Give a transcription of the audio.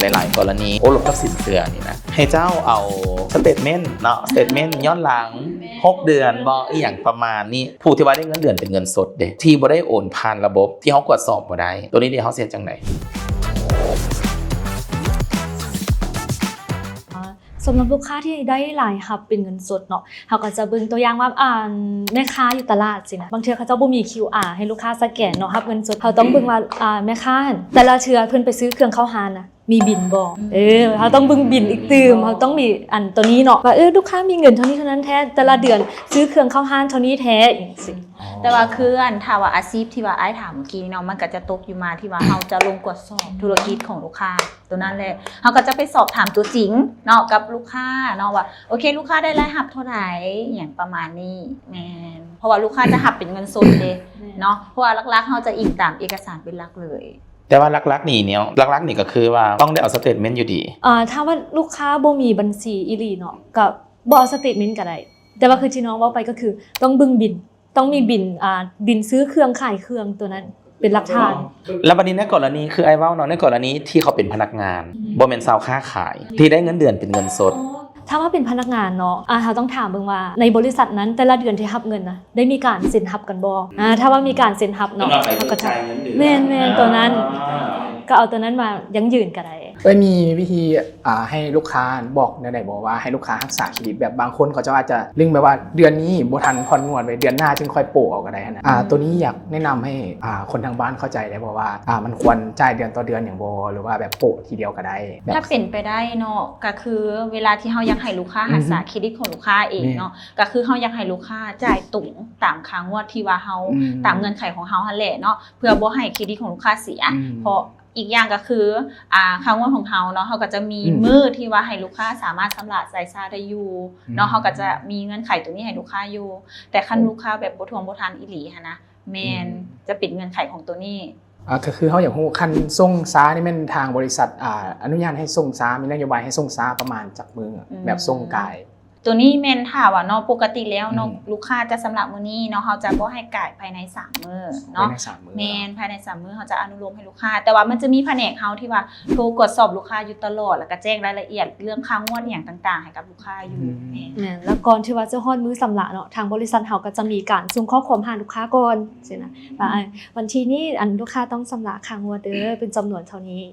ຫຼາຍໆກໍລະນີໂອ້ລົມກັບສິນເຊື່ອນີ້ນະ ໃຫ້ເຈົ້າເອົາສະເຕດເມັນເນາະ ສະເຕດເມັນຍ້ອນຫຼັງ ແມ່ນ ຫົກເດືອນບໍ ອີ່ຫຍັງປະມານນີ້ ຜູ້ທີ່ວ່າໄດ້ເງິນເດືອນເປັນເງິນສົດເດ້ ທີ່ບໍ່ໄດ້ໂອນຜ່ານລະບົບ ທີ່ເຮົາກວດສອບບໍ່ໄດ້ ໂຕນີ້ເດເຮົາຊິເຮັດຈັ່ງໃດ? ສຳລັບລູກຄ້າທີ່ໄດ້ລາຍຮັບເປັນເງິນສົດເນາະ ເຮົາກໍຈະເບິ່ງຕົວຢ່າງວ່າ ອ່າ ແມ່ຄ້າຢູ່ຕະຫຼາດຊີ້ນະ ບາງເທື່ອເຂົາເຈົ້າບໍ່ມີຄິວອາໃຫ້ລູກຄ້າສະແກນເນາະ ຮັບເງິນສົດ ເຮົາຕ້ອງເບິ່ງວ່າ ອ່າ ແມ່ຄ້າຫັ້ນ ແຕ່ລະເທື່ອເພິ່ນໄປຊື້ເຄື່ອງເຂົ້າຮ້ານນະ ມີບິນບໍ່? ເອີ ເຮົາຕ້ອງເບິ່ງບິນອີກຕື່ມ ເຮົາຕ້ອງມີອັນໂຕນີ້ເນາະ ວ່າ ເອີ ລູກຄ້າມີເງິນເທົ່ານີ້ເທົ່ານັ້ນແທ້ ແຕ່ລະເດືອນຊື້ເຄື່ອງເຂົ້າຮ້ານເທົ່ານີ້ແທ້ ຈັ່ງຊີ້. ອໍ ແຕ່ວ່າຄືອັນ ຖ້າວ່າອາຊີບທີ່ວ່າອ້າຍຖາມເມື່ອກີ້ນີ້ເນາະ ມັນກໍຈະຕົກຢູ່ມາທີ່ວ່າເຮົາຈະລົງກວດສອບທຸລະກິດຂອງລູກຄ້າ ໂຕນັ້ນແຫຼະ ເຮົາກໍຈະໄປສອບຖາມຕົວຈິງເນາະ ກັບລູກຄ້າເນາະ ວ່າ ໂອເຄ ລູກຄ້າໄດ້ລາຍຮັບເທົ່າໃດ ອີ່ຫຍັງປະມານນີ້. ແມ່ນ ເພາະວ່າລູກຄ້າຈະຮັບເປັນເງິນສົດເດ້ເນາະ ເພາະວ່າຫຼັກໆ ເຮົາຈະອີງຕາມເອກະສານເປັນຫຼັກເລີຍ. ແຕ່ວ່າຫຼັກໆນີ້ເນາະ ຫຼັກໆນີ້ກໍຄືວ່າຕ້ອງໄດ້ເອົາສະເຕດເມັນຢູ່ດີ. ເອີ ຖ້າວ່າລູກຄ້າບໍ່ມີບັນຊີອີ່ຫຼີເນາະ ກໍບໍ່ເອົາສະເຕດເມັນກໍໄດ້ ແຕ່ວ່າຄືທີ່ນ້ອງເວົ້າໄປກໍຄືຕ້ອງເບິ່ງບິນ ຕ້ອງມີບິນ ອ່າ ບິນຊື້ເຄື່ອງຂາຍເຄື່ອງໂຕນັ້ນເປັນຫຼັກຖານ. ແລ້ວບັດນີ້ໃນກໍລະນີ ຄືອ້າຍເວົ້າເນາະ ໃນກໍລະນີທີ່ເຂົາເປັນພະນັກງານ ບໍ່ແມ່ນຊາວຄ້າຂາຍ ທີ່ໄດ້ເງິນເດືອນເປັນເງິນສົດ. ຖ້າວ່າເປັນພະນັກງານເນາະ ອ່າ ເຮົາຕ້ອງຖາມເບິ່ງວ່າໃນບໍລິສັດນັ້ນ ແຕ່ລະເດືອນທີ່ຮັບເງິນນະ ໄດ້ມີການເຊັນຮັບກັນບໍ່? ອ່າ ຖ້າວ່າມີການເຊັນຮັບເນາະ ເຮົາກໍຈະ ແມ່ນໆ ໂຕນັ້ນ ກໍເອົາໂຕນັ້ນມາຢັ້ງຢືນກໍໄດ້. ເອີຍ ມີວິທີ ອ່າ ໃຫ້ລູກຄ້າບອກແນວໃດບໍ່ ວ່າໃຫ້ລູກຄ້າຮັກສາເຄຣດິດ ແບບບາງຄົນເຂົາເຈົ້າອາດຈະລຶ້ງແບບວ່າເດືອນນີ້ບໍ່ທັນຜ່ອນງວດໄວ້ ເດືອນໜ້າຈຶ່ງຄ່ອຍໂປະເອົາກໍໄດ້ຫັ້ນນະ. ອ່າ ໂຕນີ້ຢາກແນະນຳໃຫ້ ອ່າ ຄົນທາງບ້ານເຂົ້າໃຈໄດ້ບໍ່ວ່າ ອ່າ ມັນຄວນຈ່າຍເດືອນຕໍ່ເດືອນຫຍັງບໍ່ ຫຼືວ່າແບບໂປະທີດຽວກໍໄດ້? ຖ້າເປັນໄປໄດ້ເນາະ ກໍຄືເວລາທີ່ເຮົາຢາກໃຫ້ລູກຄ້າຮັກສາເຄຣດິດຂອງລູກຄ້າເອງເນາະ ກໍຄືເຮົາຢາກໃຫ້ລູກຄ້າຈ່າຍຕົງຕາມຄ່າງວດທີ່ວ່າເຮົາ ຕາມເງື່ອນໄຂຂອງເຮົາຫັ້ນແຫຼະເນາະ ເພື່ອບໍ່ໃຫ້ເຄຣດິດຂອງລູກຄ້າເສຍ ເພາະ ອີກຢ່າງກໍຄື ອ່າ ຄ່າງວດຂອງເຮົາເນາະ ເຮົາກໍຈະມີມື້ທີ່ວ່າໃຫ້ລູກຄ້າສາມາດຊຳລະຈ່າຍຊ້າໄດ້ຢູ່ເນາະ ເຮົາກໍຈະມີເງື່ອນໄຂໂຕນີ້ໃຫ້ລູກຄ້າຢູ່ ແຕ່ຄັນລູກຄ້າແບບບໍ່ທວງບໍ່ທັນອີ່ຫຼີຫັ້ນນະ ແມ່ນ ຈະເປັນເງື່ອນໄຂຂອງໂຕນີ້. ອ່າ ກໍຄືເຮົາຢາກຮູ້ ຄັນສົ່ງຊ້ານີ້ແມ່ນທາງບໍລິສັດ ອ່າ ອະນຸຍາດໃຫ້ສົ່ງຊ້າ ມີນະໂຍບາຍໃຫ້ສົ່ງຊ້າປະມານຈັກມື້ ແບບສົ່ງກາຍ? ໂຕນີ້ແມ່ນຖ້າວ່າເນາະ ປົກກະຕິແລ້ວເນາະ ລູກຄ້າຈະຊຳລະມື້ນີ້ເນາະ ເຮົາຈະບໍ່ໃຫ້ກາຍພາຍໃນສາມມື້ເນາະ. ພາຍໃນສາມມື້ ແມ່ນ ພາຍໃນສາມມື້ເຮົາຈະອະນຸໂລມໃຫ້ລູກຄ້າ ແຕ່ວ່າມັນຈະມີພະແນກເຮົາທີ່ວ່າໂທກວດສອບລູກຄ້າຢູ່ຕະຫຼອດ ແລ້ວກໍແຈ້ງລາຍລະອຽດເລື່ອງຄ່າງວດອີ່ຫຍັງຕ່າງໆໃຫ້ກັບລູກຄ້າຢູ່. ແມ່ນ ແມ່ນ ແລ້ວກ່ອນທີ່ວ່າຈະຮອດມື້ຊຳລະເນາະ ທາງບໍລິສັດເຮົາກໍຈະມີການສົ່ງຂໍ້ຄວາມຫາລູກຄ້າກ່ອນຊີ້ນະ ວ່າ ອ່າ ວັນທີນີ້ ອັນ ລູກຄ້າຕ້ອງຊຳລະຄ່າງວດເດີ ເປັນຈຳນວນເທົ່ານີ້.